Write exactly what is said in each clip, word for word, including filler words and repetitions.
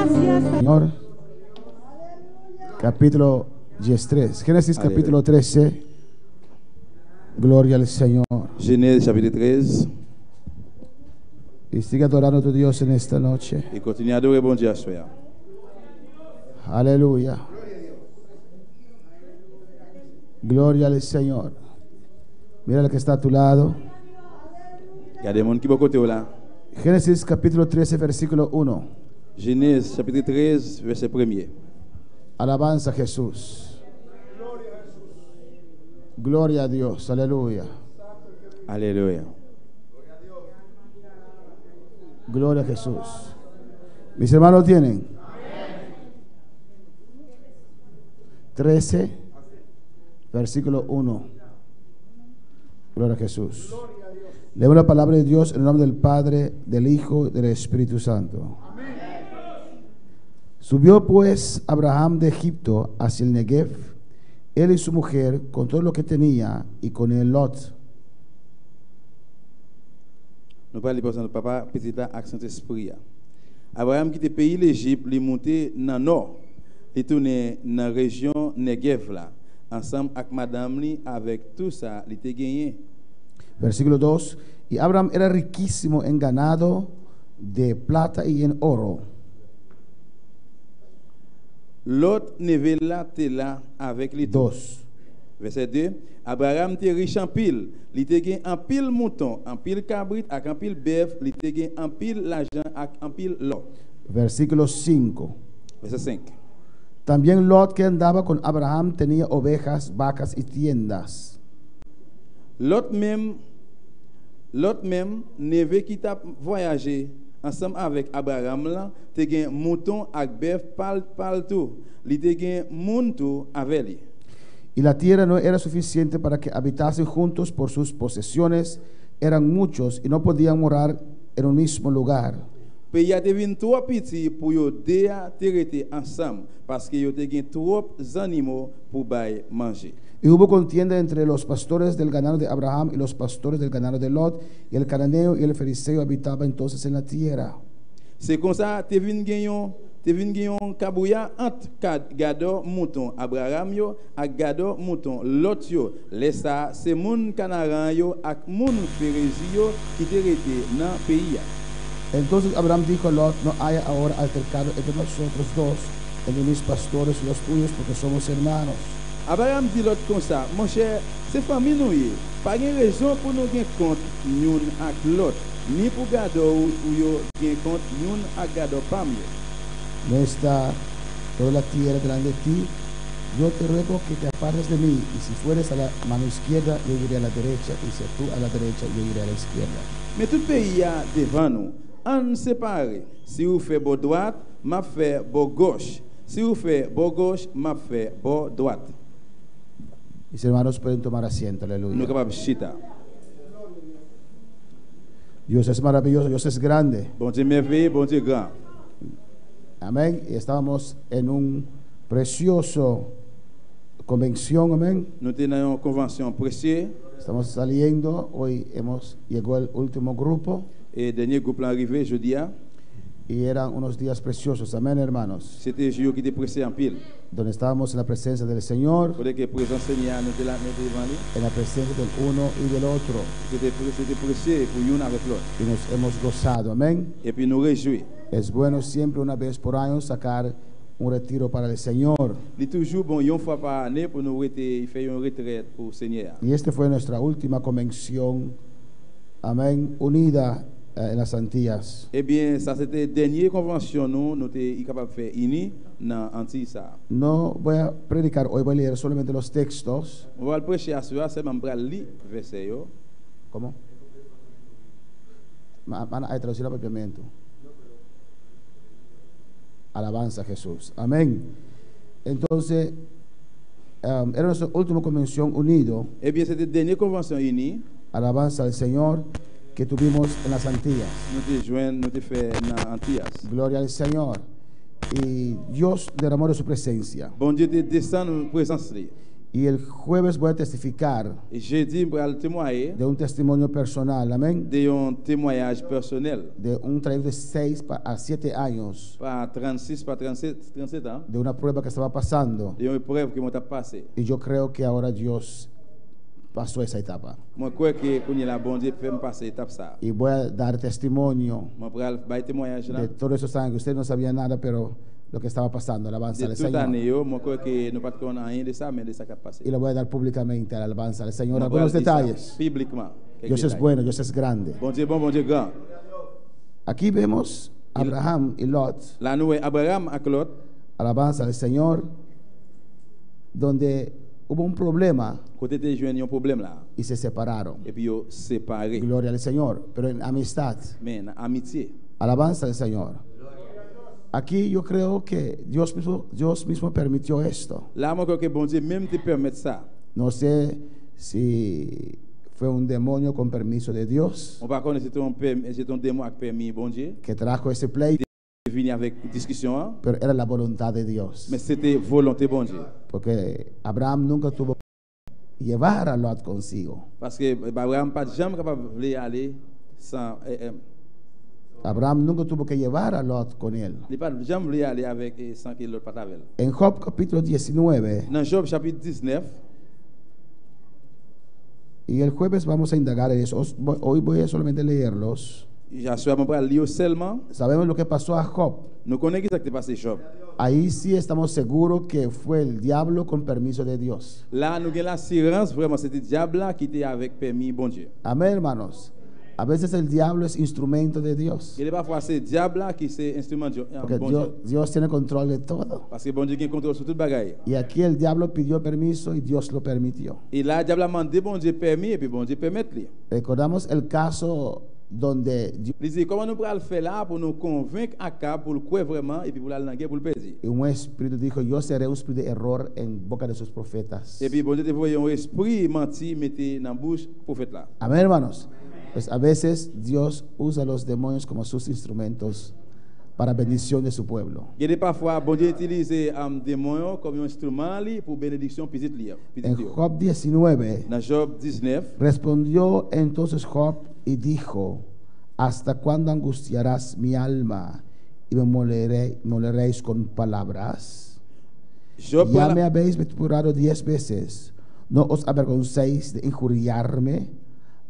Señor. Capítulo diez tres. Génesis capítulo trece. Gloria al Señor. Genèz chapit trèz. Y sigue adorando a tu Dios en esta noche. E kontinye adore Bondye aswè a. Aleluya. Gloria al Señor. Mira al que está a tu lado. Gade moun ki bò kote w la. Génesis capítulo trece, versículo uno. Jenèz chapit trèz, vèsè premye. Alabanza a Jesús. Gloria a Dios. Aleluya. Aleluya. Gloria a Jesús. Mis hermanos tienen. Trece, versículo uno. Gloria a Jesús. Leemos la palabra de Dios en el nombre del Padre, del Hijo y del Espíritu Santo. Subió pues Abraham de Egipto hacia el Negev, él y su mujer, con todo lo que tenía, y con él Lot. Nou pral li pa sa, Papa, Pitit la ak Sentespri a. Abraram kite peyi Lejip, li moute nan nò. Li tounen nan rejyon Nègèv la, ansanm ak madanm li, avèk tou sa li te genyen. Versículo dos. Y Abraham era riquísimo en ganado de plata y en oro. Lòt, neve l la, te la avèk li tou. Dos. Vèsè de. Abraram te rich anpil. Li te gen anpil mouton, anpil kabrit ak anpil bèf. Li te gen anpil lajan ak anpil lò. Versículo cinco. Vèsè senk. También Lot, que andaba con Abraham, tenía ovejas, vacas y tiendas. Lòt menm, Lòt menm, neve ki t ap vwayaje ansanm avèk Abraram lan, te gen mouton ak bèf pa l, pa l tou. Li te gen moun tou avè li. Y la tierra no era suficiente para que habitasen juntos, por sus posesiones eran muchos y no podían morar en un mismo lugar. Peyi a te vin twò piti pou yo de a te rete ansanm, paske yo te gen twòp zannimo pou bay manje. Y hubo contienda entre los pastores del ganado de Abraham y los pastores del ganado de Lot, y el cananeo y el ferizeo habitaba entonces en la tierra. Se konsa, te vin gen yon, te vin gen yon kabouya ant kad-, gadò mouton Abraram yo ak gadò mouton Lòt yo. Lè sa a, se moun Kanaran yo ak moun Ferezi yo ki te rete nan peyi a. Entonces Abraham dijo a Lot: No haya ahora altercado entre nosotros dos, entre mis pastores y los tuyos, porque somos hermanos. Abraram di Lòt konsa: Monchè, se fanmi nou ye. Pa gen rezon pou nou gen kont youn ak lòt, ni pou gadò ou yo gen kont youn ak gadò pa m yo. No está toda la tierra delante de ti? Yo te ruego que te apartes de mí, y si fueres a la mano izquierda, yo iré a la derecha, y si tú a la derecha, yo iré a la izquierda. Men tout peyi a devan nou. Ann separe. Si ou fè bò dwat, m ap fè bò gòch. Si ou fè bò gòch, m ap fè bò dwat. Mis hermanos pueden tomar asiento, aleluya. Nou kapab chita. Dios es maravilloso, Dios es grande. Bondye mèveye, Bondye gran. Amén. Y estábamos en un precioso convención, amén. Nou te nan yon konvansyon presye. Estamos saliendo, hoy hemos llegó el último grupo. E dènye gwoup lan rive jodi a. Y eran unos días preciosos, amén, hermanos. Se te jou yo ki te presye anpil. Donde estábamos en la presencia del Señor. Kote ke prezans Senyè a, nou te la, nou te devan li. En la presencia del uno y del otro. Se te pre-, se te presye pou youn avèk lòt. Y nos hemos gozado, amén. Epi nou rejwi. Es bueno siempre una vez por año sacar un retiro para el Señor. Li toujou bon yon fwa pa ane pou nou rete, fè yon retrèt pou Senyè a. Y esta fue nuestra última convención, amén, unida, eh, en las Antillas. Ebyen, sa se te dènye konvansyon nou, nou te kapab fè ini nan Antiy sa a. No voy a predicar hoy, voy a leer solamente los textos. Mwen pral preche aswè a, sèlman m pral li vèsè yo. ¿Cómo? Ma-, mana ay traducir la propiamente. Alabanza a Jesús. Amén. Entonces, em, era nuestra última convención unido. Ebyen, se te dènye konvansyon ini. Alabanza al Señor que tuvimos en las Antillas. Nou te jwenn, nou te fè nan Antiyas. Gloria al Señor. Y Dios derramó de su presencia. Bondye te desann prezans li. Y el jueves voy a testificar E jedi, m pral temwaye de un testimonio personal, amén, de yon temwayaj pèsonèl. De un trayecto de seis pa- a siete años, Pa trannsis, pa trannsèt, trannsèt an, de una prueba que estaba pasando. De yon eprèv ke mwen t ap pase. Y yo creo que ahora Dios pasó esa etapa. Mwen kwè ke kounye la Bondye fè m pase etap sa a. Y voy a dar testimonio Mwen pral bay temwayaj la. De todos esos años que usted no sabía nada, pero lo que estaba pasando, alabanza De al tout ane Señor. Yo, mwen kwè ke nou pa t konn anyen de sa, men de sa k ap pase. Y lo voy a dar públicamente, alabanza al Señor. Mwen pral Algunos di sa detalles. Piblikman. Kèk Dios es detay. Bueno, Dios es grande. Bondye bon, Bondye gran. Aquí vemos a Abraham y Lot. La nou wè Abraham ak Lòt. Alabanza al Señor. Donde hubo un problema Kote te jwenn yon pwoblèm la. Y se separaron. Epi yo separe. Gloria al Señor. Pero en amistad. Men nan amitye. Alabanza al Señor. Aquí yo creo que Dios mismo, Dios mismo permitió esto. La mwen kwè ke Bondye menm te pèmèt sa. No sé si fue un demonio con permiso de Dios Mwen pa konnen si te yon pèm- si te yon demon ak pèmi Bondye. Que trajo ese pleito. Te vini avèk diskisyon an. Pero era la voluntad de Dios. Men se te volonte Bondye. Porque Abraham nunca tuvo que llevar a Lot consigo. Paske Abraham pa t janm kapab vle ale san. Eh, eh, Abraham nunca tuvo que llevar a Lot con él. Li pa t janm vle ale avèk eh, san ke Lòt pa t avè l. En Job capítulo diecinueve, Nan Jòb chapit diznèf, y el jueves vamos a indagar en eso. Os- Hoy voy a solamente leerlos. Aswè mwen pral li yo sèlman. Sabemos lo que pasó a Job. Nou konnen ki sa k te pase Jòb. Ahí sí estamos seguros que fue el diablo con permiso de Dios. La nou gen lasirans vrèman se te dyab la ki te avèk pèmi Bondye. Amén, hermanos. A veces el diablo es instrumento de Dios. Gen de pafwa se dyab la ki se enstriman Dyo- eh, Porque Bondye. Dios, Dios tiene control de todo. Paske Bondye gen kontwòl sou tout bagay. Y aquí el diablo pidió permiso y Dios lo permitió. E la dyab la mande Bondye pèmi epi Bondye pèmèt li. Recordamos el caso donde Dios Li di kòman nou pral fè la pou nou konvenk Akab pou l kwè vrèman epi pou l al nan gè pou l pèdi. Y un espíritu dijo, yo seré un espíritu de error en boca de sus profetas. Epi Bondye te voye yon espri manti mete nan bouch pwofèt la. Amén, hermanos. Pues a veces Dios usa los demonios como sus instrumentos para bendición de su pueblo. Gen de pafwa Bondye itilize um, demon yo kòm yon enstriman li pou benediksyon pitit li yo. En Job diecinueve, Nan Jòb diznèf, respondió entonces Job y dijo, ¿hasta cuándo angustiarás mi alma y me moleré- moleréis con palabras? Jòb Ya pran me la- habéis vituperado diez veces. ¿No os avergoncéis de injuriarme?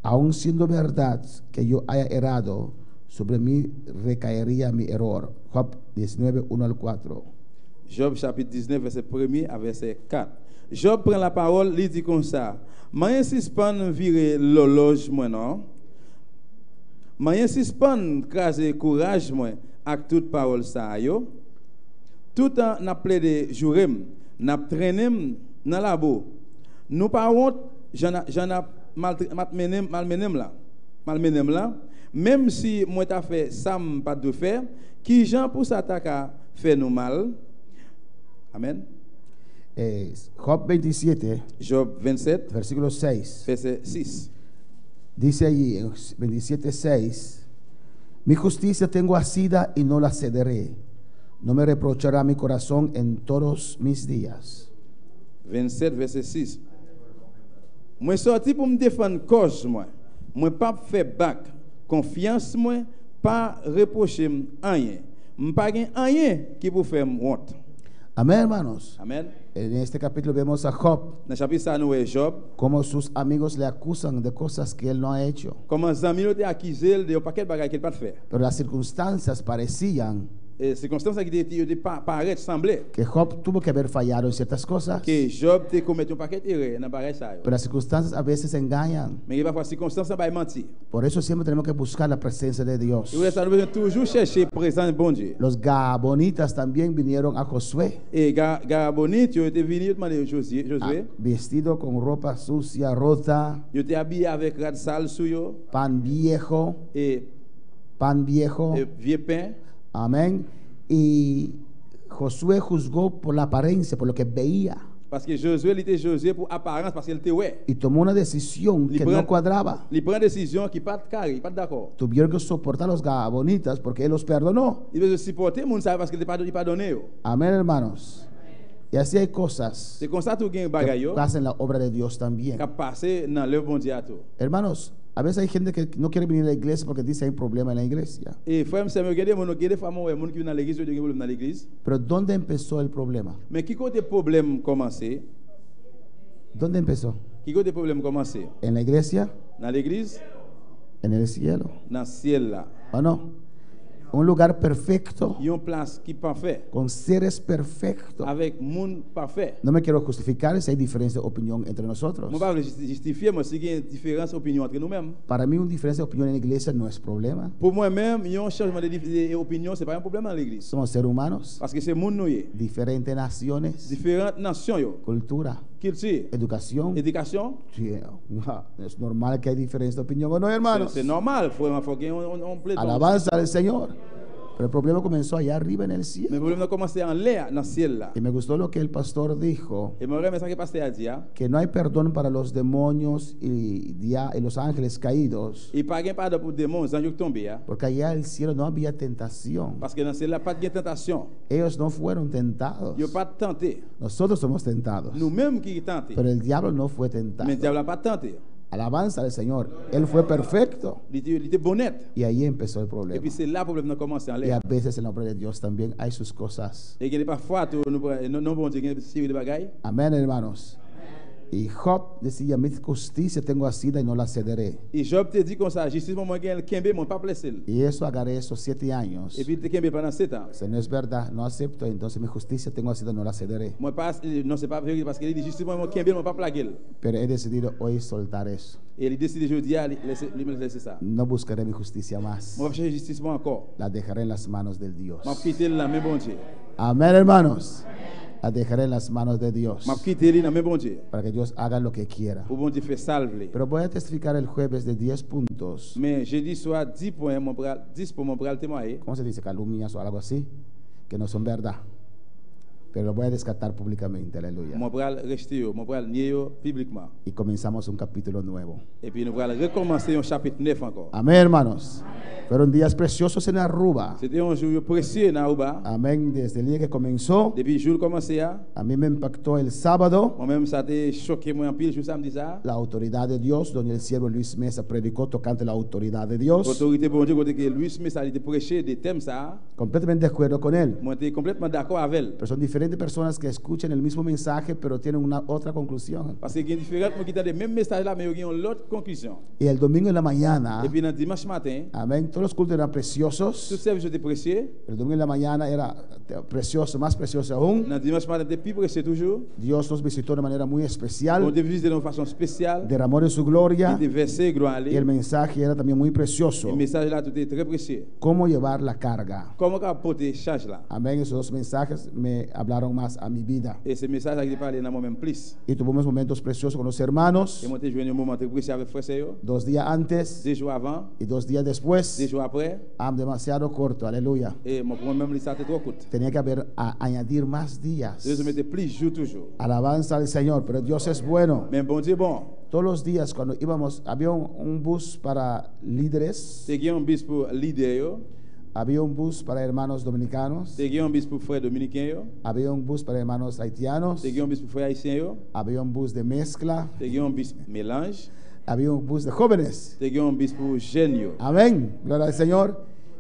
Aun siendo verdad que yo haya errado, sobre mí recaería mi error. Job diecinueve, uno al cuatro. Jòb chapit diznèf, vèsè premye a vèsè kat. Jòb pran lapawòl, li di konsa, Manyen sispann vire lòlòj mwen non. Manyen sispann kraze kouraj mwen ak tout pawòl sa a yo. Toutan n ap plede joure m, n ap trennen m nan labou. Nou pa wont jan n a- jan n ap maltre- malmennen m- malmennen m la. Malmennen m la. Menm si mwen ta fè sa m pa t dwe fè, kijan pou sa ta ka fè nou mal? Amèn. Eh, Job veintisiete, Jòb vennsèt, versículo seis. Vèsè sis. Dice allí en veintisiete seis, mi justicia tengo asida y no la cederé. No me reprochará mi corazón en todos mis días. Vennsèt, vèsè sis. Mwen sòti pou m defann kòz mwen. Mwen p ap fè bak. Konfyans mwen pa repwoche m anyen. M pa gen anyen ki pou fè m wont. Amén, hermanos. Amèn. En este capítulo vemos a Job Nan chapit sa a, nou wè Jòb, como sus amigos le acusan de cosas que él no ha hecho. Kòman zanmi yo te akize l de yon pakèt bagay ke l pa t fè. Pero las circunstancias parecían E sikonstans ki te, te, yo te pa, parèt sanble que Job tuvo que haber fallado en ciertas cosas. Ke Jòb te komèt yon pakèt erè nan bagay sa yo. Pero las circunstancias a veces engañan. Men gen pafwa sikonstans la bay manti. Por eso siempre tenemos que buscar la presencia de Dios. E pou sa nou bezwen toujou chèche prezans Bondye. Los gabaonitas también vinieron a Josué, E Ga- Gabonit yo te vini, yo te mande Jozye, ah, Jozwe. Vestido con ropa sucia, rota, Yo te abiye avèk rad sal sou yo. Pan viejo, E, pan viejo. E vye pen. Amén. Y Josué juzgó por la apariencia, por lo que veía. Paske Jozwe, li te Jozwe pou aparans, paske l te wè. Y tomó una decisión Li que pran- no cuadraba. Li pran desizyon ki pa t kare, ki pa t dakò. Tuvieron que soportar a los gabaonitas porque él los perdonó. Li bezwen sipòte moun sa yo paske li pa, li padone yo. Amén, hermanos. Y así hay cosas que pasan en la obra de Dios también. K ap pase nan lèv Bondye a tou. Hermanos, a veces hay gente que no quiere venir a la iglesia porque dice hay problema en la iglesia. E frè m, sè m yo, gen de moun, gen de fwa mwen wè moun ki vin nan legliz, yo di gen pwoblèm nan legliz. Pero ¿dónde empezó el problema? Men ki kote pwoblèm kòmanse? ¿Dónde empezó? Ki kote pwoblèm kòmanse? ¿En la iglesia? Nan legliz? ¿En el cielo? Nan syèl la. ¿O no? Un lugar perfecto, yon plas ki pafè, con seres perfectos, avèk moun pafè. No me quiero justificar si hay diferencia de opinión entre nosotros. Mwen pa vle jis-, jistifye mwen si gen diferans opinyon antre nou menm. Para mí, una diferencia de opinión en la iglesia no es problema. Pou mwen menm, yon chanjman de dif-, de opinyon, se pa yon pwoblèm nan legliz. Somos seres humanos, paske se moun nou ye. Diferentes naciones, diferan nasyon yo, cultura, kilti, educación, edikasyon. Sí, es normal que hay diferencia de opinión, ¿o no, hermanos? Se, se nòmal, frè m, fòk gen yon, yon, yon plede. Alabanza al Señor. Pero el problema comenzó allá arriba en el cielo. Men pwoblèm nan kòmanse anlè a, nan syèl la. Y me gustó lo que el pastor dijo, e mwen renmen sa ke pastè a di a, que no hay perdón para los demonios y dia-, y los ángeles caídos, e pa gen padon pou demon, zanj yo k tonbe a, porque allá el cielo no había tentación. Paske nan syèl la pa t gen tantasyon. Ellos no fueron tentados. Yo pa t tante. Nosotros somos tentados. Nou menm ki tante. Pero el diablo no fue tentado. Men dyab la pa t tante. Alabanza al Señor. Él fue perfecto. Li te, li te bon nèt. Y ahí empezó el problema. Epi se la pwoblèm nan kòmanse anlè. Y a veces en la obra de Dios también hay sus cosas. E gen de pafwa tou, nou pran, nan, nan Bondye gen seri de bagay. Amén, hermanos. Y Job decía, mi justicia tengo asida y no la cederé. E Jòb te di konsa, jistis mwen, mwen genyen l kenbe, mwen p ap lese l. Y eso agarré esos siete años. Epi l te kenbe l pandan sèt an. Si no es verdad, no acepto, entonces mi justicia tengo asida, no la cederé. Mwen pa, non, se pa verite, paske li di, jistis mwen, mwen kenbe l, mwen p ap lage l. Pero he decidido hoy soltar eso. E li deside jodi a, li lese, li lese sa. No buscaré mi justicia más. Mwen p ap chèche jistis mwen ankò. La dejaré en las manos del Dios. Mwen ap kite l nan men Bondye. Amén, hermanos. La dejaré en las manos de Dios. Mwen ap kite li nan men Bondye. Para que Dios haga lo que quiera. Pou Bondye fè sa l vle. Pero voy a testificar el jueves de diez puntos. Men jedi swa, dis pwen, mwen pral, dis pwen, mwen pral temwaye. ¿Cómo se dice? Calumnias o algo así, que no son verdad. Pero lo voy a descartar públicamente, aleluya. Mwen pral rejte yo, mwen pral nye yo piblikman. Y comenzamos un capítulo nuevo. Epi nou pral rekòmanse yon chapit nèf ankò. Amén, hermanos. Fueron días preciosos en Aruba. Se te yon jou yo presye nan Aruba. Amén. Desde el día que comenzó, depi jou l kòmanse a, a mí me impactó el sábado. Mwen menm, sa te choke mwen anpil jou samdi sa a. La autoridad de Dios, donde el siervo Luis Mesa predicó tocante la autoridad de Dios. Otorite Bondye, kote ke Luis Mesa li te preche de tèm sa a. Completamente de acuerdo con él. Mwen te konplètman dakò avè l. Pero son diferentes personas que escuchan el mismo mensaje, pero tienen una otra conclusión. Paske gen diferan moun ki tande menm mesaj la, men yo gen yon lòt konklizyon. Y el domingo en la mañana, epi nan dimanch maten, amén, todos los cultos eran preciosos. Tout sèvis yo te presye. El domingo en la mañana era, eh, precioso, más precioso aún. Nan dimanch maten te pi presye toujou. Dios nos visitó de manera muy especial. Bondye vizite nou yon fason espesyal. Derramó de su gloria. Li te vèse glwa li. Y el mensaje era también muy precioso. E mesaj la tou te trè presye. Cómo llevar la carga. Kòman w ka pote chaj la? Amén. Esos dos mensajes me hablaron más a mi vida. E se mesaj la ki te pale nan mwen menm plis. Y tuve unos momentos preciosos con los hermanos. E mwen te jwenn yon moman trè presye avèk frè sè yo. Dos días antes. De jou avan. Y dos días después. De jou apre. Ah, demasiado corto, aleluya. E mwen, pou mwen menm, li sa te twò kout. Tenía que haber a-, añadir más días. Yo te mete plis jou toujou. Alabanza al Señor, pero Dios es bueno. Men Bondye bon. Todos los días cuando íbamos, había un, un bus para líderes. Te gen yon bis pou lidè yo. Había un bus para hermanos dominicanos. Te gen yon bis pou frè dominiken yo. Había un bus para hermanos haitianos. Te gen yon bis pou frè ayisyen yo. Había un bus de mezcla. Te gen yon bis melanj. Había un bus de jóvenes. Te gen yon bis pou jèn yo. Amén. Gloria al Señor.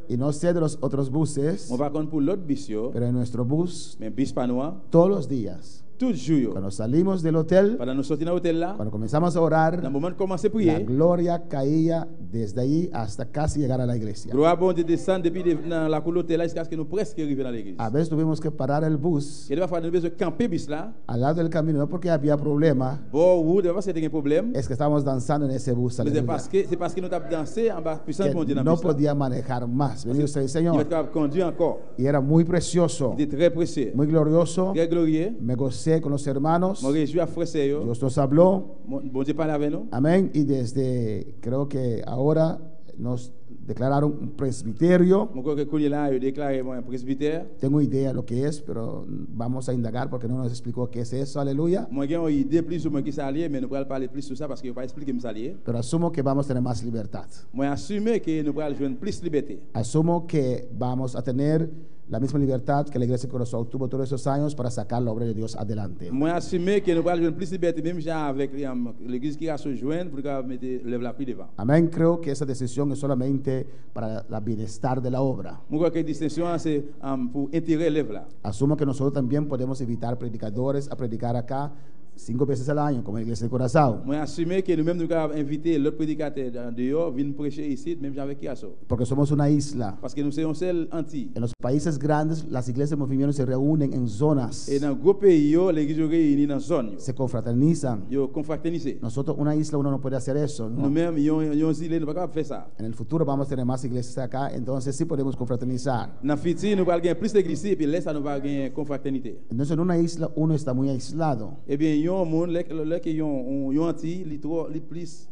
Y no sé de los otros buses, mwen pa konn pou lòt bis yo, pero en nuestro bus, men bis pa nou an, todos los días, tout jou yo, cuando salimos del hotel, pandan nou soti nan otèl la, cuando comenzamos a orar, nan moman n kòmanse priye, la gloria caía desde allí hasta casi llegar a la iglesia. Glwa Bondye desann depi de, nan lakou lotèl la jiskaske nou prèske rive nan legliz. A veces tuvimos que parar el bus. Gen de pafwa nou bezwen kanpe bis la. Al lado del camino, no porque había problema. Bò wout, e pa paske te gen pwoblèm. Es que estábamos danzando en ese bus, aleluya. Men se paske, se paske nou t ap danse anba pisans Bondye nan bis la. Que no podía manejar más. Bendito sea el Señor. Yo pa t kapab kondui ankò. Y era muy precioso. Li te trè presye. Muy glorioso. Trè glorye. Me gocé con los hermanos. Mwen rejwi ak frè sè yo. Dios nos habló. Mon-, Bondye pale avè nou. Amén. Y desde, creo que ahora nos declararon un presbiterio. Mwen kwè ke kounye la, yo deklare mwen presbitè. Tengo idea lo que es, pero vamos a indagar porque no nos explicó qué es eso. Aleluya. Mwen gen yon ide plizoumwen ki sa l ye, men nou pral pale plis sou sa paske yo pa eksplike m sa l ye. Pero asumo que vamos a tener más libertad. Mwen asime ke nou pral jwenn plis libète. Asumo que vamos a tener La misma libertad que la Iglesia Curazao tuvo todos esos años para sacar la obra de Dios adelante. Mwen asime ke nou pral jwenn plis libète, menm jan avèk, um, legliz Kiraso jwenn, pou nou kapab mete lèv la pi devan. Amén. Creo que esa decisión es solamente para la bienestar de la obra. Mwen kwè ke distenksyon an se, um, pou enterè lèv la. Asumo que nosotros también podemos invitar predicadores a predicar acá cinco veces al año, como la Iglesia de Curazao. Mwen asime ke nou menm nou kapab envite lòt predikatè an deyò vin preche isit, menm jan avèk Kiraso. Porque somos una isla. Paske nou se yon sèl Antiy. En los países grandes, las iglesias de movimiento se reúnen en zonas. E nan gwo peyi yo, legliz yo reyini nan zòn yo. Se confraternizan. Yo konfratènize. Nosotros, una isla, uno no puede hacer eso, ¿no? Nou menm, yon, yon zile, nou pa kapab fè sa. En el futuro vamos a tener más iglesias acá, entonces sí podemos confraternizar. Nan fiti, nou pral gen plis legliz isit, epi lè sa nou va gen konfratènite. Entonces, en una isla uno está muy aislado. Ebyen, yon moun, lè, lè ke yon, yon, yon Antiy, li twò, li plis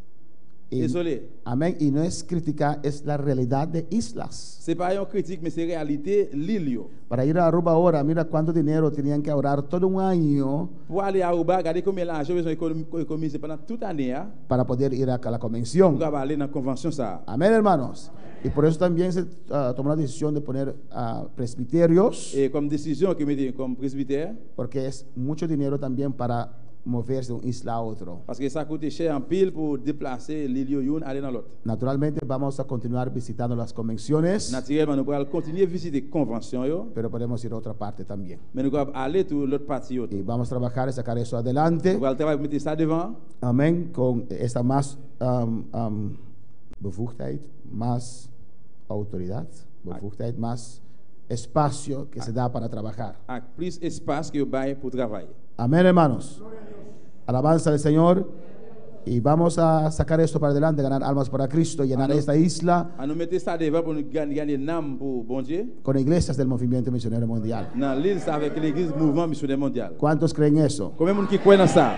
Y, izole. Amén. Y no es crítica, es la realidad de islas. Se pa yon kritik, men se reyalite lil yo. Para ir a Aruba ahora, mira cuánto dinero tenían que ahorrar todo un año. Pou ale Aruba, gade konbyen lajan yo bezwen ekonomi-, ekonomize pandan tout ane a. Para poder ir a la convención. Pou kapab ale nan konvansyon sa a. Amén, hermanos. Y por eso también se, ah, tomó la decisión de poner, ah, presbiterios. E kòm desizyon ke mete kòm presbitè. Porque es mucho dinero también para moverse de una isla a otra. Paske sa koute chè anpil pou deplase lil yo youn ale nan lòt. Naturalmente, vamos a continuar visitando las convenciones. Natirèlman, nou pral kontinye vizite konvansyon yo. Pero podemos ir a otra parte también. Men nou kapab ale tou lòt pati yo tou. Y vamos a trabajar y sacar eso adelante. Nou pral travay pou mete sa devan. Amén. Con esta más, um, um, bevoegdheid, más autoridad, bevoegdheid, más espacio que se da para trabajar. Ak plis espas ke yo bay pou travay. Amén, hermanos. Alabanza al Señor. Y vamos a sacar esto para adelante, ganar almas para Cristo, llenar esta isla. An nou mete sa devan pou nou gany-, ganye nanm pou Bondye. Con iglesias del Movimiento Misionero Mundial. Nan lil sa avèk legliz mouvman misyonè mondyal. ¿Cuántos creen eso? Konbyen moun ki kwè nan sa?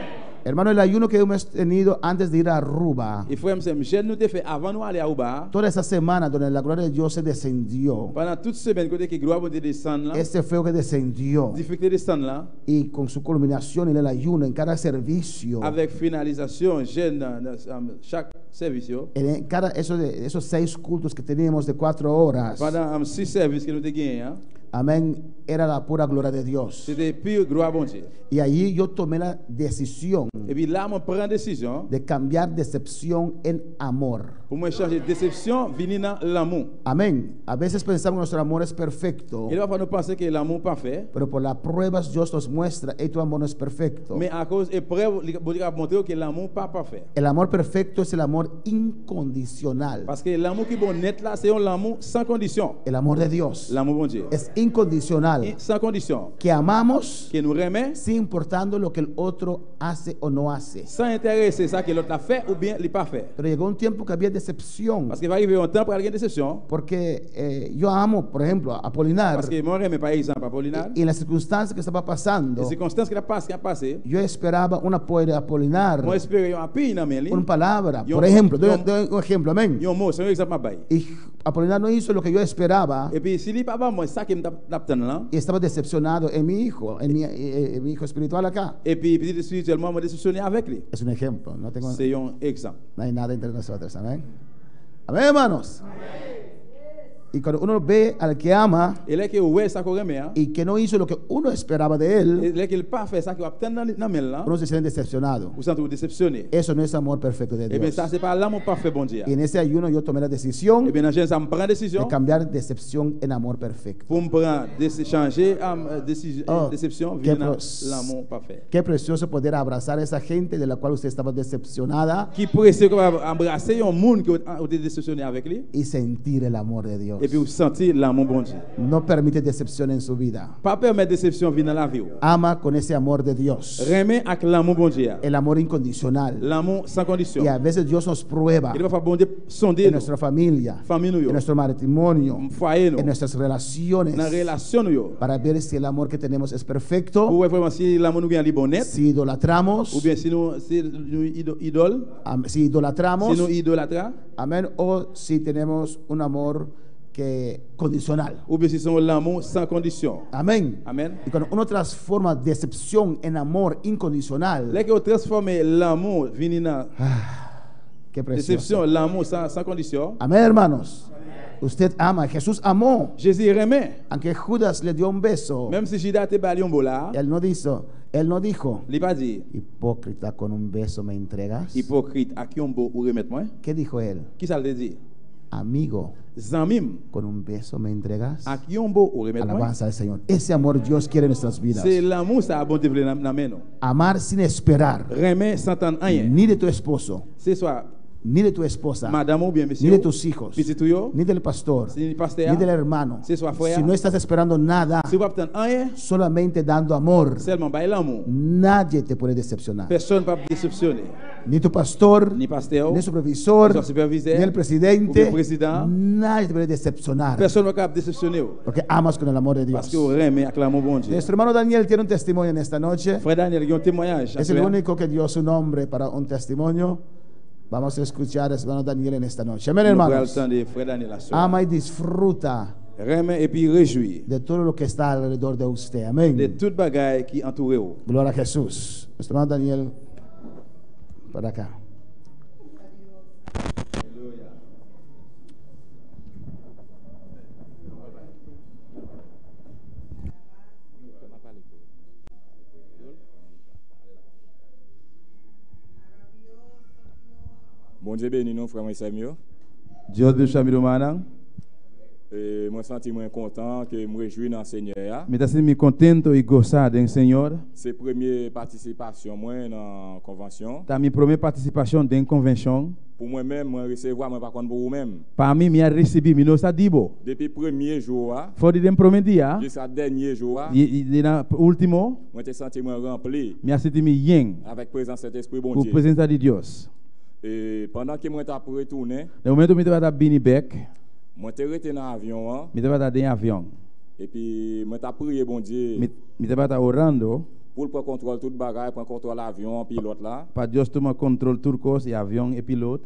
Hermano, el ayuno que hemos tenido antes de ir a Aruba, e frè m, sè m, jèn nou te fè avan nou ale Aruba a, toda esa semana donde la gloria de Dios se descendió, pandan tout semèn kote ke glwa Bondye desann lan, ese fuego que descendió, dife ki te desann lan, y con su culminación en el ayuno, en cada servicio, avèk finalizasyon jèn nan, nan, nan chak sèvis yo, en cada, esos, esos seis cultos que teníamos de cuatro horas, pandan, um, sis sèvis ke nou te genyen an, amén, era la pura gloria de Dios. Se te pi glwa Bondye. Y ahí yo tomé la decisión, epi la mwen pran desizyon, de cambiar decepción en amor. Pou mwen chanje desepsyon vini nan lanmou. Amén. A veces pensamos que nuestro amor es perfecto, e lè pafwa nou panse ke lanmou pafè, pero por las pruebas Dios nos muestra que tu amor no es perfecto. Men akoz eprèv, li, Bondye ka montre w ke lanmou pa pafè. El amor perfecto es el amor incondicional. Paske lanmou ki bon nèt la, se yon lanmou san kondisyon. El amor de Dios, lanmou Bondye, es incondicional. I-, san kondisyon. Que amamos, ke nou renmen, sin importando lo que el otro hace o no hace. San enterese sa ke lòt la fè oubyen li pa fè. Pero llegó un tiempo que había decepción. Paske va rive yon tan pral gen desepsyon. Porque, eh, yo amo, por ejemplo, a Apolinar. Paske mwen renmen, pa egzanp, Apolinar. Y, y en las circunstancias que estaba pasando, e sikonstans ki t ap pase, ki ap pase, yo esperaba un apoyo de Apolinar. Mwen espere yon apiy nan men li. Una palabra, por ejemplo, doy, doy un ejemplo, amén. Yon mo, se yon egzanp m ap bay. Y Apolinar no hizo lo que yo esperaba. Epi si li pa ban mwen sa ke m t ap, t ap tann lan. Y estaba decepcionado en mi hijo, en mi, eh, eh, en mi hijo espiritual acá. Epi pitit espirityèl mwen, mwen desepsyone avèk li. Es un ejemplo, no tengo, se yon egzanp. No hay nada entre nosotros, amén. Amén, hermanos. Y cuando uno ve al que ama, e lè ke w wè sa ke w renmen an, y que no hizo lo que uno esperaba de él, e lè ke l pa fè sa ke w ap tann nan, nan men l lan, uno se siente decepcionado. Ou santi w desepsyone. Eso no es amor perfecto de Dios. Ebyen, sa se pa lanmou pafè Bondye a. Y en ese ayuno yo tomé la decisión, ebyen, nan jèn sa, m pran desizyon, de cambiar decepción en amor perfecto. Pou m pran desi-, chanje, um, desi-, oh, desepsyon vin nan lanmou pafè. Qué precioso poder abrazar a esa gente de la cual usted estaba decepcionada. Ki presye ke w kapab anbrase yon moun ke w, ou te desepsyone avèk li. Y sentir el amor de Dios. Epi w santi lanmou Bondye. No permite decepción en su vida. Pa pèmèt desepsyon vin nan lavi w. Ama con ese amor de Dios. Renmen ak lanmou Bondye a. El amor incondicional. Lanmou san kondisyon. Y a veces Dios nos prueba. E pafwa Bondye sonde nou. En nuestra familia. Fanmi nou yo. En nuestro matrimonio. Fwaye nou. En nuestras relaciones. Nan relasyon nou yo. Para ver si el amor que tenemos es perfecto. Pou wè vrèman si lanmou nou gen an li bon nèt. Si idolatramos. Oubyen si nou, si nou ido-, idòl. Am-, si idolatramos. Si nou idolatra. Amén. O si tenemos un amor que condicional. Oubyen si se yon lanmou san kondisyon. Amén. Amèn. Y cuando uno transforma decepción en amor incondicional, lè ke w transfòme lanmou vini nan, ah, qué precioso, desepsyon, lanmou san, san kondisyon. Amén, hermanos. Usted ama, Jesús amó. Jezi renmen. Aunque Judas le dio un beso, Menm si Jida te ba li yon bo la, él no dijo, él no dijo, li pa di, "Hipócrita, con un beso me entregas." "Ipokrit, ak yon bo ou remèt mwen." ¿Qué dijo él? Kisa l te di? "Amigo, Zanmi m, con un beso me entregas." "Ak yon bo ou remèt mwen." Alabanza al Señor. Ese amor Dios quiere en nuestras vidas. Se lanmou sa a Bondye vle nan, nan men nou. Amar sin esperar, Renmen san tann anyen. Ni de tu esposo, Se swa ni de tu esposa, madanm ou oubyen mesye ni de ou, tus hijos, pitit ou yo, ni del pastor, si pastè a, ni del hermano. Se swa frè a. Si no estás esperando nada, Si w p ap tann anyen, solamente dando amor, sèlman bay lanmou, nadie te puede decepcionar. Pèsonn p ap desepsyone. Ni tu pastor, Ni pastè w, ni supervisor, ni swa sipèvizè, ni el presidente, oubyen prezidan, nadie te puede decepcionar. Pèsonn pa kapab desepsyone w. Porque amas con el amor de Dios. Paske w renmen ak lanmou Bondye. Nuestro hermano Daniel tiene un testimonio en esta noche. Frè Daniel gen yon temwayaj. Es el único que dio su nombre para un testimonio. Vamos a escuchar al hermano Daniel en esta noche. Amén, hermanos. Nou pral tande frè Daniel aswè. Ama y disfruta Renmen epi rejwi de todo lo que está alrededor de usted. Amén. De tout bagay ki antoure w. Gloria a Jesús. Nuestro hermano Daniel, para acá. Bondye beni nou, frè mwen, sè m yo. Dios bendiga, mi hermana. E, mwen santi mwen kontan, ke m rejwi nan Senyè a. Me está sintiendo contento y gozar en el Señor. Se premye patisipasyon mwen nan konvansyon. Esta mi primera participación en convención. Pou mwen menm, mwen resevwa, mwen pa konn pou ou menm. Para mí, me ha recibido, mi no sa dibo. Depi premye jou a, Fò di den premye dia, jiska dènye jou a, y, y de la último, mwen te santi mwen ranpli me ha sentido bien avèk prezans Sentespri con Bondye. Presencia de Dios. E pandan ke mwen t ap retounen, Nan moman mi te pa ta bini bèk, mwen te rete nan avyon an. Mi te pa ta den avyon. Epi mwen t ap priye Bondye, Mi, mi te pa ta orando, pou l pran kontwòl tout bagay, pran kontwòl avyon an, pilòt la. Para Dios tomar control tur cos y avión y pilot.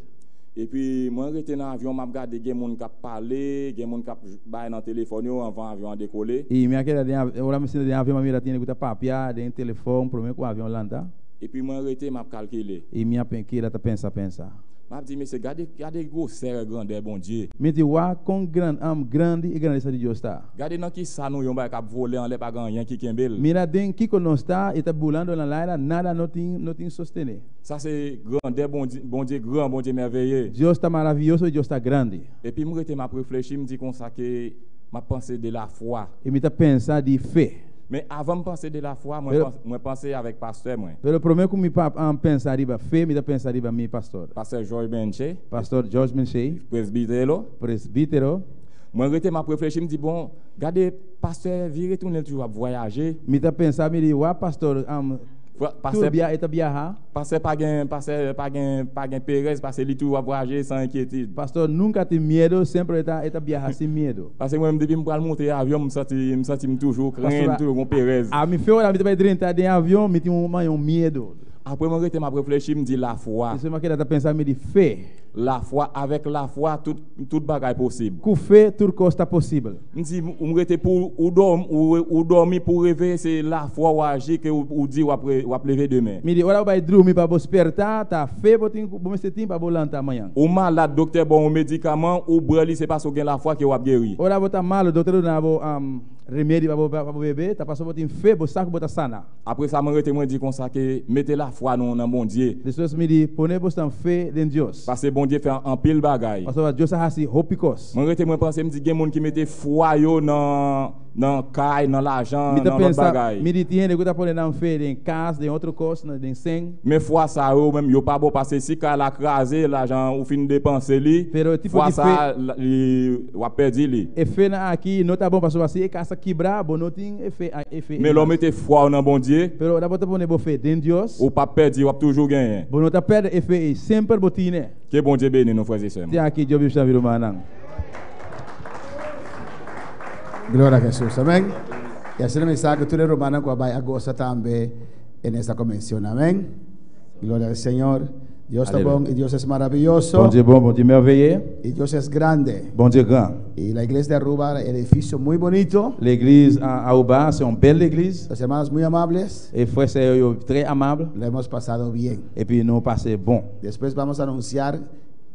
Epi mwen rete nan avyon, m ap gade gen moun k ap pale, gen moun k ap bay nan telefòn yo anvan avyon an dekole. Y me ha quedado den av-, ahora me siento den avyon, mira tiene que está papia, den telefòn, promé ku avyon lanta. Epi mwen rete, m ap kalkile. Y me ha pen-, quedado ta pensa, pensa. M ap di, "Mesye, gade, gade gwosè grandè Bondye." Me di, "Wow, cuán gran, um, grande y grandeza de Dios está." Gade nan ki sa nou, yon bagay k ap vole anlè, pa gen anyen ki kenbe l. Mira den kiko no está, está volando en el aire, nada no tin, no tin sostener. Sa se grandè Bondye, Bondye gran, Bondye mèveye. Dios está maravilloso y Dios está grande. Epi m rete, m ap reflechi, m di konsa ke m ap panse de lafwa. Y mi ta pensa di fe. Men avan m panse de lafwa, mwen Pero pans-, mwen panse avèk pastè mwen. Pero promé ku mi pa, um, pensa riba fe, mi ta pensa riba mi pastor. Pastè George Benche. Pastor George Benche. Presbítero. Presbítero. Mwen rete, m ap reflechi, m di, "Bon, gade, pastè vire tounen, l toujou ap vwayaje." Mi ta pensa, mi di, "Wow, pastor, um, Fra-, pastè, tur bia-, está viaja." Pastè pa gen, pastè pa gen, pa gen perèz, paske li toujou ap vwayaje san enkyetid. Pastor nunca tiene miedo, siempre está, está viaja sin miedo. Paske mwen menm, depi m pral monte avyon, m santi, m santi m toujou krenn, toujou gon perèz. A mi fe ora mi ta bay drenta den avyon, mi tin un, un miedo. Apre mwen rete, m ap reflechi, m di lafwa. Eso me ha quedado ta pensa, mi di fe. Lafwa, avèk lafwa, tout, tout bagay posib. Ku fe, tur cos está posible. M di, ou m rete pou ou dòm-, ou, ou dòmi pou reveye, se lafwa w aji ke ou, ou di w ap re-, w ap leve demen. Mi di, ora bo bai drumi pa bo sperta, ta fe bo tin, bo meste tin pa bo lanta manyan. Ou malad, doktè ba w yon medikaman, ou bwè li, se paske w gen lafwa ke w ap geri. Ora bo ta malo, doktè duna bo, um, remedi pa bo, pa bo bebe, ta paske bo tin fe, bo sa ke bo ta sana. Apre sa, mwen rete, mwen di konsa ke mete lafwa nou nan Bondye. Después mi di, pone bosta fe den Dios. Paske Bondye fè anpil bagay. Paske Dios a hasi hopi kos. Mwen rete, mwen panse, m di gen moun ki mete fwa yo nan, nan kay, nan lajan, nan lòt bagay. Mi di, tiene ku ta pone nan fe den kas, den otro kos, nan den sen. Men fwa sa yo menm, yo pa bon, paske si kay la kraze, lajan ou fin depanse li, fwa sa, la, li, w ap pèdi li. E fe nan aki, no ta bon, paske si e kas la kibra, bon, no tin e fe, e fe. Men lè w mete fwa w nan Bondye, pero ora bo ta pone bo fe den Dios, ou p ap pèdi, w ap toujou genyen. Bo no ta perde e fe, e siempre bo tiene. Ke Bondye beni nou, frè e sè m. Te aki Dios bendiga vida humana. Gloria a Jesús. Amén. Y así el mensaje que tú le romanas cuando vaya a goza también en esta convención. Amén. Gloria al Señor. Dios está bon y Dios es maravilloso. Bondye bon, Bondye mèveye. Y Dios es grande. Bondye gran. Y la iglesia de Aruba, el edificio muy bonito. Legliz a Aruba, se yon bèl legliz. Las hermanas muy amables. E frè sè yo, yo trè amab. La hemos pasado bien. Epi nou pase bon. Después vamos a anunciar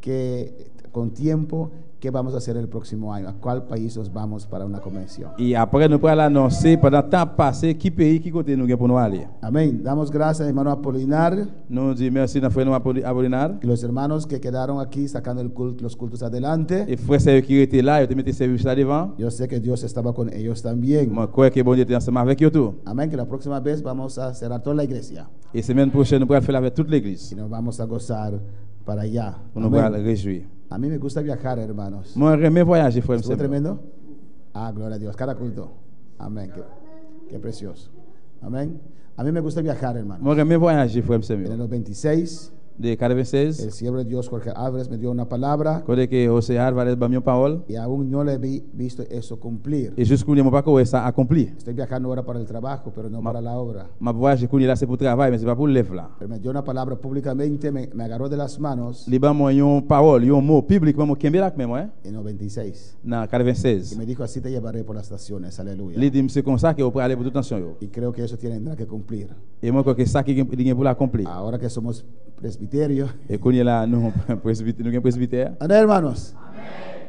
que con tiempo qué vamos a hacer el próximo año, a cuál país nos vamos para una convención. E apre nou pral anonse, pandan tan ap pase, ki peyi, ki kote nou gen pou nou ale. Amén. Damos gracias, hermano Apolinar, Nou di mèsi nan frè nou Apoli- Apolinar. Y los hermanos que quedaron aquí sacando el culto, los cultos adelante. E frè sè yo ki rete la, yo te mete sèvis la devan. Yo sé que Dios estaba con ellos también. Mwen kwè ke Bondye te ansanm avèk yo tou. Amén. Que la próxima vez vamos a cerrar toda la iglesia. E semèn pwochèn, nou pral fè l avèk tout legliz. Y nos vamos a gozar para allá. Pou nou pral rejwi. A mí me gusta viajar, hermanos. Mwen renmen vwayaje, frè m, sè m. Estuvo tremendo. Ah, gloria a Dios. Cada culto. Amén. Qué, qué precioso. Amén. A mí me gusta viajar, hermano. Mwen renmen vwayaje, frè m, sè m yo. En los veintiséis, De katrevennsèz, el siervo de Dios, Jorge Álvarez, me dio una palabra. Kote ke José Álvarez ban m yon pawòl. Y aún no le he vi- visto eso cumplir. E jis kounye a, mwen pako wè sa akonpli. Estoy viajando ahora para el trabajo, pero no para la obra. M ap vwayaje kounye a la, se pou travay, men se pa pou lèv la. Pero me dio una palabra públicamente, me, me agarró de las manos. Li ban mwen yon pawòl, yon mo piblikman, mwen kenbe l ak men mwen. En noventa y seis. Nan katrevennsèz. Y me dijo, así te llevaré por las naciones. Aleluya. Li di m, se konsa ke w prale pou tout nasyon yo. Y creo que eso tiene que cumplir. E mwen kwè ke sa ki gen, li gen pou l akonpli. Ahora que somos presbiterio. E kounye a la, nou, presbit- nou gen presbitè. Amén, hermanos.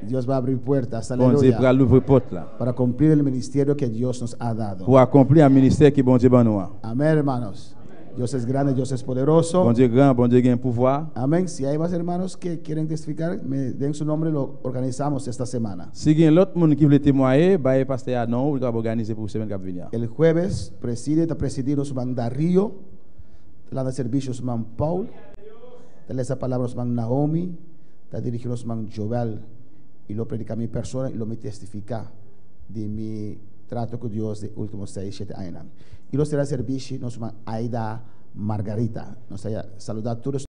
Dios va a abrir puertas. Bondye pral louvri pòt la. Para cumplir el ministerio que Dios nos ha dado. Pou akonpli a ministè ke Bondye ban nou an. Amén, hermanos. Dios es grande, Dios es poderoso. Bondye gran, Bondye gen pouvwa. Amén. Si hay más hermanos que quieren testificar, me den su nombre, lo organizamos esta semana. Si gen lòt moun ki vle temwaye, bay pastè a non, ou kapab òganize pou semèn k ap vini an. El jueves preside, ta presidir nos hermano Darío, ta landa servicio nos hermano Paul, ta lesa palabra nos hermano Naomi, ta dirigir nos hermano Joel, y lo predica mi persona y lo mi testifica de mi trato con Dios de últimos seis, siete años. Y lo será servicio nos hermano Aida Margarita. Nos haya saludar a todos.